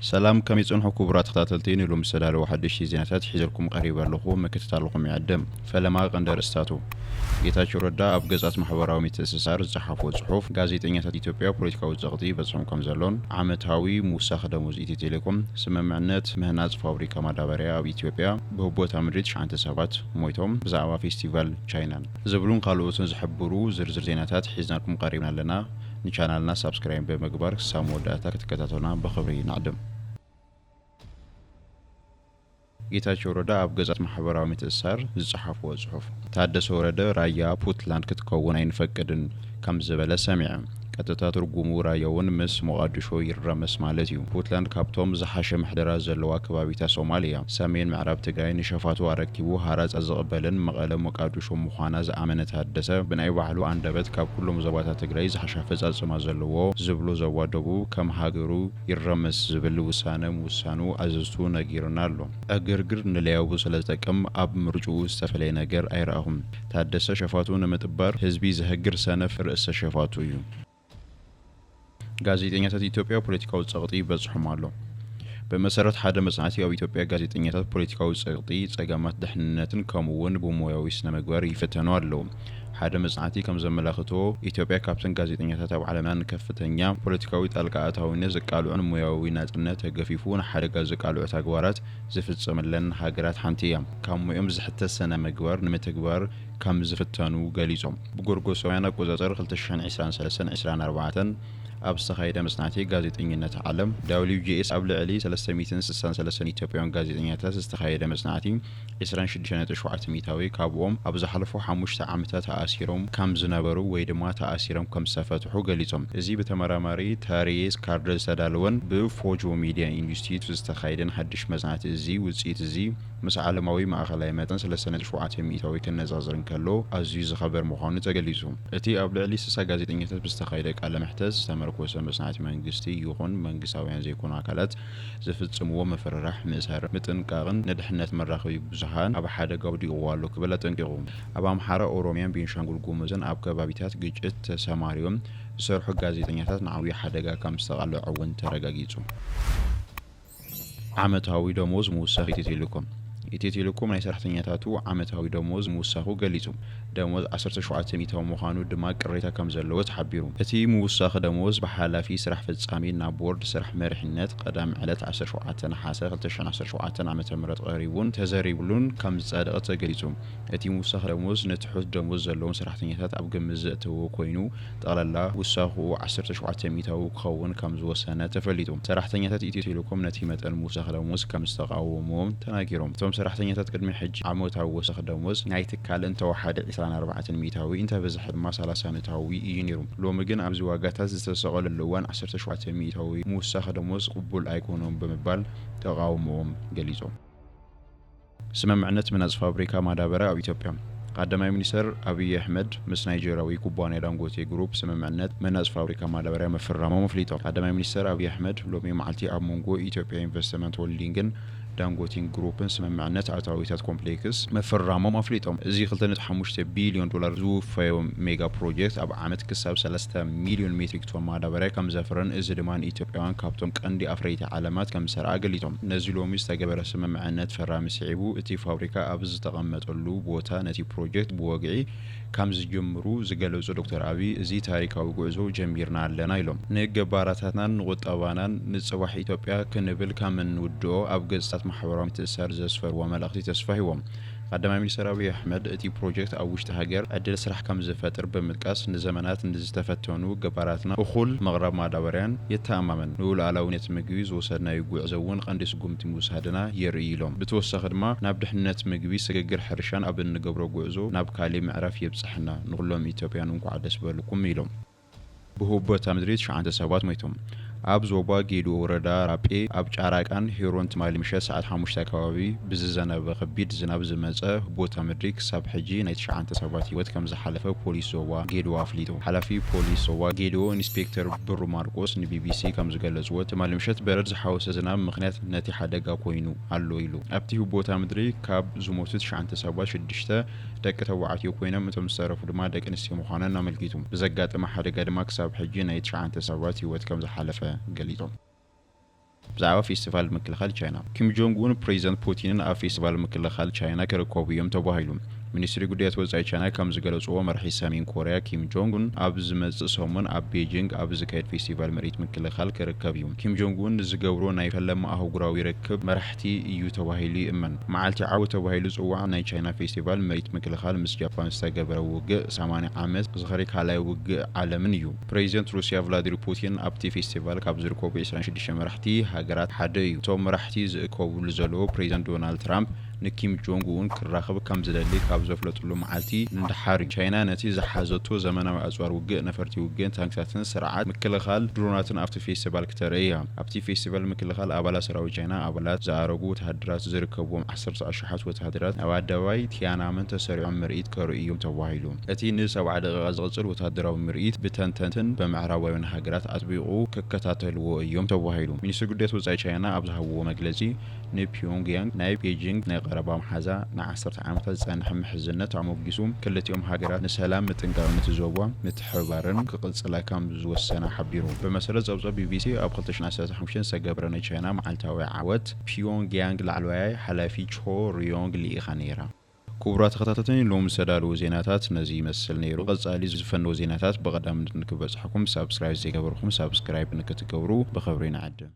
ሰላም፣ ከመይ ጸንሑ ክቡራት ተኸታተልቲ? ንሎም ዝተዳለዉ ሓደሽቲ ዜናታት ሒዘልኩም ቀሪበ ኣለኹ። ምክትታልኹም ይዕድም። ፈለማ ቀንዲ ኣርእስታቱ። ጌታቸው ረዳ ኣብ ገጻት ማሕበራዊ ምትእስሳር ዝጸሓፍዎ ጽሑፍ፣ ጋዜጠኛታት ኢትዮጵያ ፖለቲካዊ ጸቕጢ ይበጽሖም ከም ዘሎን ዓመታዊ ምውሳኽ ደሞዝ ኢትዮ ቴሌኮም፣ ስምምዕነት ምህናጽ ፋብሪካ ማዳበርያ ኣብ ኢትዮጵያ ብህቦታ ምድሪ ትሽዓተ ሰባት ሞይቶም፣ ብዛዕባ ፌስቲቫል ቻይናን ዝብሉን ካልኦትን ዝሕብሩ ዝርዝር ዜናታት ሒዝናልኩም ቀሪብና ኣለና። ንቻናልና ሳብስክራይብ ብምግባር ክሳብ መወዳእታ ክትከታተሉና ብኽብሪ ንዕድም። ጌታቸው ረዳ ኣብ ገጻት ማሕበራዊ ምትእስሳር ዝጸሓፍዎ ጽሑፍ። ታደሰ ወረደ፣ ራያ ፑንትላንድ ክትከውን ኣይንፈቅድን ከም ዝበለ ሰሚዐ። ቀጥታ ትርጉሙ ራያ እውን ምስ ሞቓድሾ ይራመስ ማለት እዩ። ፑንትላንድ ካብቶም ዝሓሸ ምሕደራ ዘለዋ ከባቢታት ሶማል እያ። ሰሜን ምዕራብ ትግራይ ንሸፋቱ ኣረኪቡ ሃራጻ ዝቕበልን መቐለ ሞቓድሾ ምዃና ዝኣመነ ታደሰ፣ ብናይ ባዕሉ ኣንደበት ካብ ኩሎም ዞባታት ትግራይ ዝሓሸ ኣፈጻጽማ ዘለዎ ዝብሎ ዞባ ደቡብ ከም ሃገሩ ይራመስ ዝብል ውሳነ ምውሳኑ ኣዘዝቱ ነጊሩና ኣሎ። ዕግርግር ንለያቡ ስለ ዝጠቅም ኣብ ምርጭኡ ዝተፈለየ ነገር ኣይረኣኹም። ታደሰ ሸፋቱ ንምጥባር ህዝቢ ዘህግር ሰነፍ ርእሰ ሸፋቱ እዩ። ጋዜጠኛታት ኢትዮጵያ ፖለቲካዊ ጸቕጢ ይበጽሖም ኣሎ። ብመሰረት ሓደ መጽናዕቲ ኣብ ኢትዮጵያ ጋዜጠኛታት ፖለቲካዊ ጸቕጢ፣ ጸገማት ድሕንነትን ከምኡ እውን ብሞያዊ ስነ ምግባር ይፍተኑ ኣለዉ። ሓደ መጽናዕቲ ከም ዘመላኽቶ፣ ኢትዮጵያ ካብተን ጋዜጠኛታት ኣብ ዓለምና ንከፍተኛ ፖለቲካዊ ጣልቃ ኣታዊነት ዘቃልዑን ሞያዊ ናጽነት ተገፊፉ ንሓደጋ ዘቃልዑ ተግባራት ዝፍጸመለን ሃገራት ሓንቲ እያ። ካብ ሞያኦም ዝሕተት ስነ ምግባር ንምትግባር ከም ዝፍተኑ ገሊጾም። ብጎርጎሳውያን ኣቆጻጽር ክልተ ሽሕን ዕስራን ሰለስተን ዕስራን ኣርባዕተን ኣብ ዝተኻየደ መጽናዕቲ ጋዜጠኝነት ዓለም፣ ደብሊው ጂ ኤስ፣ ኣብ ልዕሊ ሰለስተ ሚእትን ስሳን ሰለስተን ኢትዮጵያውያን ጋዜጠኛታት ዝተኻየደ መጽናዕቲ፣ ዕስራን ሽዱሽተ ነጥቢ ሸውዓተ ሚእታዊ ካብኦም ኣብ ዝሓለፉ ሓሙሽተ ዓመታት ተኣሲሮም ከም ዝነበሩ ወይ ድማ ተኣሲሮም ከም ዝተፈትሑ ገሊጾም። እዚ ብተመራማሪ ታሪየስ ካርደ ዝተዳለወን ብፎጆ ሚድያ ኢንስቲትዩት ዝተኻየደን ሓድሽ መጽናዕቲ እዚ ውጽኢት እዚ ምስ ዓለማዊ ማእኸላይ መጠን ሰለስተ ነጥቢ ሸውዓተ ሚእታዊ ክነጻጸር እንከሎ ኣዝዩ ዝኸበር ምዃኑ ተገሊጹ። እቲ ኣብ ልዕሊ ስሳ ጋዜጠኛታት ብዝተኻየደ ቃለ መሕተት ዝተመርኮሰ መጽናዕቲ መንግስቲ ይኹን መንግስታውያን ዘይኮኑ ኣካላት ዝፍጽምዎ ምፍርራሕ፣ ምእሳር፣ ምጥንቃቕን ንድሕነት መራኸቢ ብዙሃን ኣብ ሓደጋ ኣውዲቕዎ ኣሎ ክብል ኣጠንቂቑ። ኣብ ኣምሓራ፣ ኦሮሚያን ቤንሻንጉል ጉሙዝን ኣብ ከባቢታት ግጭት ተሰማርዮም ዝሰርሑ ጋዜጠኛታት ንዓብዪ ሓደጋ ከም ዝተቓልዑ እውን ተረጋጊጹ። ዓመታዊ ደሞዝ ምውሳኽ ኢትዮ ቴሌኮም። ኢትዮ ቴሌኮም ናይ ሰራሕተኛታቱ ዓመታዊ ደሞዝ ምውሳኹ ገሊጹ። ደሞዝ ዓሰርተ ሸውዓተ ሚእታዊ ምዃኑ ድማ ቅሬታ ከም ዘለዎ ተሓቢሩ። እቲ ምውሳኽ ደሞዝ ብሓላፊ ስራሕ ፈጻሚ ናብ ቦርድ ስራሕ መሪሕነት ቀዳም ዕለት ዓሰርተ ሸውዓተ ነሓሰ ክልተ ሽሕን ዓሰርተ ሸውዓተን ዓመተ ምህረት ቀሪቡን ተዘሪብሉን ከም ዝጸደቐ ተገሊጹ። እቲ ምውሳኽ ደሞዝ ንትሑት ደሞዝ ዘለዎም ሰራሕተኛታት ኣብ ግምት ዘእተወ ኮይኑ፣ ጠቕላላ ውሳኽኡ ዓሰርተ ሸውዓተ ሚእታዊ ክኸውን ከም ዝወሰነ ተፈሊጡ። ሰራሕተኛታት ኢትዮ ቴሌኮም ነቲ መጠን ምውሳኽ ደሞዝ ከም ዝተቓወምዎም ተናጊሮም። እቶም ሰራሕተኛታት ቅድሚ ሕጂ ዓመታዊ ወሰኽ ደሞዝ ናይ ትካል እንተወሓደ ዕስራን ኣርባዕተን ሚእታዊ፣ እንተበዝሐ ድማ ሰላሳ ሚእታዊ እዩ ነይሩ። ሎሚ ግን ኣብዚ ዋጋታት ዝተሰቐለሉ እዋን ዓሰርተ ሸውዓተ ሚእታዊ ምውሳኽ ደሞዝ ቅቡል ኣይኮኖም ብምባል ተቓውሞኦም ገሊጾም። ስምምዕነት ምህናጽ ፋብሪካ ማዳበርያ ኣብ ኢትዮጵያ። ቀዳማይ ሚኒስተር ኣብይ ኣሕመድ ምስ ናይጀርያዊ ኩባንያ ዳንጎቴ ግሩፕ ስምምዕነት ምህናጽ ፋብሪካ ማዳበርያ ምፍራሞም ኣፍሊጦም። ቀዳማይ ሚኒስተር ኣብይ ኣሕመድ ሎሚ መዓልቲ ኣብ መንጎ ኢትዮጵያ ኢንቨስትመንት ሆልዲንግን ዳንጎቴን ግሩፕን ስምምዕነት ኣታዊታት ኮምፕሌክስ ምፍራሞም ኣፍሊጦም። እዚ ክልተ ነጥቢ ሓሙሽተ ቢልዮን ዶላር ዝውፈዮ ሜጋ ፕሮጀክት ኣብ ዓመት ክሳብ ሰለስተ ሚልዮን ሜትሪክ ቶን ማዳበርያ ከም ዘፍርን፣ እዚ ድማ ንኢትዮጵያውያን ካብቶም ቀንዲ ኣፍረይቲ ዓለማት ከም ዝሰርዓ ገሊጾም። ነዚ ሎሚ ዝተገበረ ስምምዕነት ፈራሚ ስዒቡ፣ እቲ ፋብሪካ ኣብ ዝተቐመጠሉ ቦታ ነቲ ፕሮጀክት ብወግዒ ከም ዝጅምሩ ዝገለጹ ዶክተር ኣብይ፣ እዚ ታሪካዊ ጉዕዞ ጀሚርና ኣለና ኢሎም። ንገባራታትናን ንቁጠባናን ንጽባሕ ኢትዮጵያ ክንብል ከም እንውድኦ ኣብ ገጽታት ማሕበራዊ ምትእስሳር ዘስፈርዎ መልእኽቲ ተስፋ ሂቦም። ቀዳማይ ሚኒስተር ኣብይ ኣሕመድ፣ እቲ ፕሮጀክት ኣብ ውሽጢ ሃገር ዕድል ስራሕ ከም ዝፈጥር ብምጥቃስ፣ ንዘመናት ንዝተፈተኑ ገባራትና እኹል ምቕራብ ማዳበርያን የተኣማምን፣ ንሉኣላውነት ምግቢ ዝወሰድናዮ ጉዕዞ እውን ቀንዲ ስጉምቲ ምውሳድና የርኢ ኢሎም። ብተወሳኺ ድማ፣ ናብ ድሕነት ምግቢ፣ ስግግር ሕርሻን ኣብ እንገብሮ ጉዕዞ ናብ ካሊእ ምዕራፍ የብጽሐና። ንኹሎም ኢትዮጵያን እንኳዕ ደስ በልኩም ኢሎም። ብህቦታ ምድሪ ትሽዓተ ሰባት ሞይቶም። ኣብ ዞባ ጌዶ ወረዳ ራጴ ኣብ ጫራቃን ሄሮን ትማሊ ምሸት ሰዓት ሓሙሽተ ኣከባቢ ብዝዘነበ ከቢድ ዝናብ ዝመጸ ህቦታ ምድሪ ክሳብ ሕጂ ናይ ትሽዓተ ሰባት ህይወት ከም ዝሓለፈ ፖሊስ ዞባ ጌዶ ኣፍሊጡ። ሓላፊ ፖሊስ ዞባ ጌዶ ኢንስፔክተር ብሩ ማርቆስ ንቢቢሲ ከም ዝገለጽዎ፣ ትማሊ ምሸት በረድ ዝሓወሰ ዝናብ ምኽንያት ነቲ ሓደጋ ኮይኑ ኣሎ ኢሉ። ኣብቲ ህቦታ ምድሪ ካብ ዝሞቱ ትሽዓተ ሰባት ሽዱሽተ ደቂ ተባዕትዮ ኮይኖም፣ እቶም ዝተረፉ ድማ ደቂ ኣንስትዮ ምዃነን ኣመልኪቱ። ብዘጋጠመ ሓደጋ ድማ ክሳብ ሕጂ ናይ ትሽዓተ ሰባት ህይወት ከም ዝሓለፈ ገሊጾም። ብዛዕባ ፌስቲቫል ምክልኻል ቻይና። ኪም ጆንግ ኡን ፕሬዚደንት ፑቲንን ኣብ ፌስቲቫል ምክልኻል ቻይና ክርከቡ እዮም ተባሂሉ። ሚኒስትሪ ጉዳያት ወጻኢ ቻይና ከም ዝገለጽዎ፣ መራሒ ሰሜን ኮርያ ኪም ጆንግ ኡን ኣብ ዝመጽእ ሰሙን ኣብ ቤጂንግ ኣብ ዝካየድ ፌስቲቫል ምርኢት ምክልኻል ክርከብ እዩ። ኪም ጆንግ ኡን ንዝገብሮ ናይ ፈለማ ኣህጉራዊ ርክብ መራሕቲ እዩ ተባሂሉ ይእመን። መዓልቲ ዓወት ተባሂሉ ዝጽዋዕ ናይ ቻይና ፌስቲቫል ምርኢት ምክልኻል ምስ ጃፓን ዝተገበረ ውግእ ሰማንያ ዓመት ዝኽሪ ካልኣይ ውግእ ዓለምን እዩ። ፕሬዚደንት ሩስያ ቭላዲሚር ፑቲን ኣብቲ ፌስቲቫል ካብ ዝርከቡ ዕስራን ሽዱሽተ መራሕቲ ሃገራት ሓደ እዩ። እቶም መራሕቲ ዝእከብሉ ዘለዉ ፕሬዚደንት ዶናልድ ትራምፕ ንኪም ጆንግ ኡን ክራኸብ ከም ዝደሊ ካብ ዘፍለጥሉ መዓልቲ ንደሓር እዩ። ቻይና ነቲ ዝሓዘቶ ዘመናዊ ኣጽዋር ውግእ፣ ነፈርቲ ውግእን ታንክታትን ስርዓት ምክልኻል ድሮናትን ኣብቲ ፌስቲቫል ክተርኢ እያ። ኣብቲ ፌስቲቫል ምክልኻል ኣባላት ሰራዊት ቻይና፣ ኣባላት ዝኣረጉ ወተሃደራት ዝርከብዎም ዓሰርተ ኣሽሓት ወተሃደራት ኣብ ኣደባባይ ቲያናመን ተሰሪዖም ምርኢት ከርእዩ እዮም ተባሂሉ። እቲ ንሰብዓ ደቂቓ ዝቕጽል ወተሃደራዊ ምርኢት ብተንተንትን ብምዕራባውያን ሃገራት ኣጥቢቑ ክከታተልዎ እዮም ተባሂሉ። ሚኒስትሪ ጉዳያት ወጻኢ ቻይና ኣብ ዝሃብዎ መግለጺ፣ ንፒዮንግያንግ ናይ ቤጂንግ ናይ ቀረባ መሓዛ ንዓሰርተ ዓመታት ዝጸንሐ ምሕዝነት ኣሞጊሱ፣ ክልቲኦም ሃገራት ንሰላም፣ ምጥንቃቕ፣ ነቲ ዞባ ምትሕብባርን ክቕጽላ ከም ዝወሰና ሓቢሩ። ብመሰረት ጸብጻብ ቢቢሲ፣ ኣብ ክልተ ሽሕን ዓሰርተ ሓሙሽተን ዝተገብረ ናይ ቻይና መዓልታዊ ዓወት፣ ፒዮንግያንግ ላዕለዋይ ሓላፊ ቾ ሪዮንግ ልኢኻ ነይራ። ክቡራት ተኸታተልቲ፣ ሎሚ ዝተዳለዉ ዜናታት ነዚ ይመስል ነይሩ። ቀጻሊ ዝፈነዉ ዜናታት ብቐዳምነት ንክበጽሐኩም ሳብስክራይብ ዘይገበርኩም ሳብስክራይብ ንክትገብሩ ብኽብሪ ንዕድም።